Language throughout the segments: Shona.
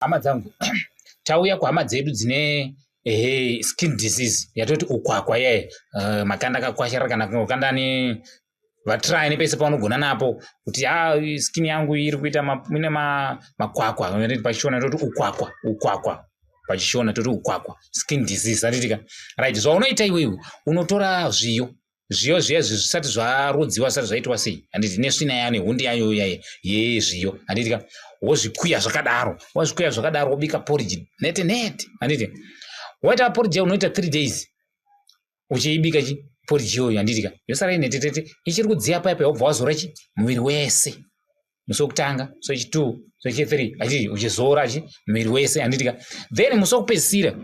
Hama dzangu, tauya kuhama dzedu dzine ehe skin disease yatoti ukwakwa iyaye, makanda akakwasharara kana makanda ane vatry nepese paunogona napo kuti a ah, skin yangu iri kuita ine makwakwa. Pachishona toti ukwakwa, ukwakwa pachishona toti ukwakwa, skin disease, anditika? Right, zvaunoita iwewe, unotora zviyo, zviyo zviya zvisati zvarodziwa, zvisati zvaitwa sei, handiti? Nesvina yayo nehundi yayo yaye yezviyo, handiti ka? Wozvikuya zvakadaro, wazvikuya zvakadaro, wobika porridge nete nete, handiti? Waita porridge, unoita 3 days uchiibika chi porridge iyoyo, handiti ka? Yosara inete tete ichiri kudziya paya paya, wobva wazora chi muviri wese musi wekutanga, musi wechi2, musi wechi3, achii uchizora chi muviri wese, handiti ka? Then musi wekupedzisira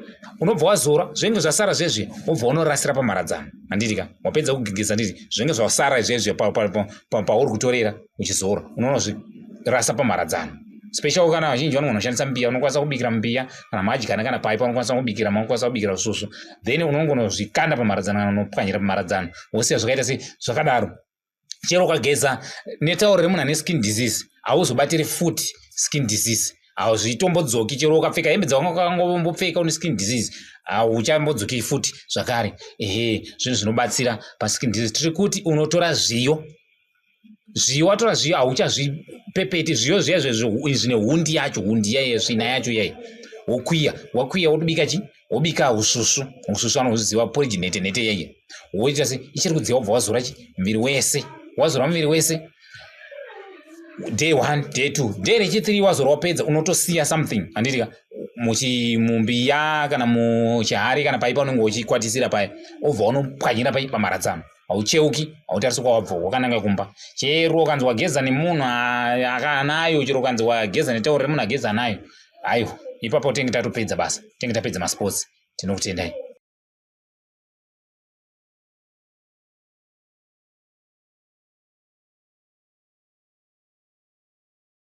unobva wazora zvinenge zvasara zvezve, wobva unorasira pamharadzano, handiti ka? Wapedza kugegesa, handiti? Zvinenge zvasara zvezve pauri kutorera uchizora, unonozvirasa pamharadzano. Special kana vazhinji vanogona kushandisa mbiya, unokwanisa kubikira mbiya kana madyana kana pai paunokwanisa kubikira, maunokwanisa kubikira usvusvu, then unongonozvikanda pamharadzano kana unopwanyira pamharadzano, wosiya zvakaita sei, zvakadaro. Chero ukageza netauro remunhu ane skin disease, hauzobatiri futi skin disease, hauzvitombodzoki. Chero ukapfeka hembe dzawangangombopfeka une skin disease, hauchambodzoki futi zvakare. Ehe, zvinhu zvinobatsira paskin disease. Tiri kuti unotora zviyo, zviyo, watora zviyo, hauchazvipepeti zviyo zviya zvine hundi yacho, hundi yaye, svina yacho yaye, wokwiya, wakwiya, wotobika chi wobika usvusvu, usvusvu anoziva, porridge nhete nhete yeye, woita se ichiri kudziya, wobva wazora chi muviri wese. Wazora muviri wese day one, day two, day rechi3 wazora, wapedza, unotosiya something, handitika? Mumbiya kana muchihari kana pai paunenge uchikwatisira paya, obva unopwanyira pai pamharadzano. Haucheuki, hautarisi kwawabva, wakananga kumba. Chero ukanzi wageza nemunhu anayo, chero ukanzi wageza netauro remunhu ageza nayo, aiwa, ipapo tenge tatopedza basa, tenge tapedza masports. Tinokutendai.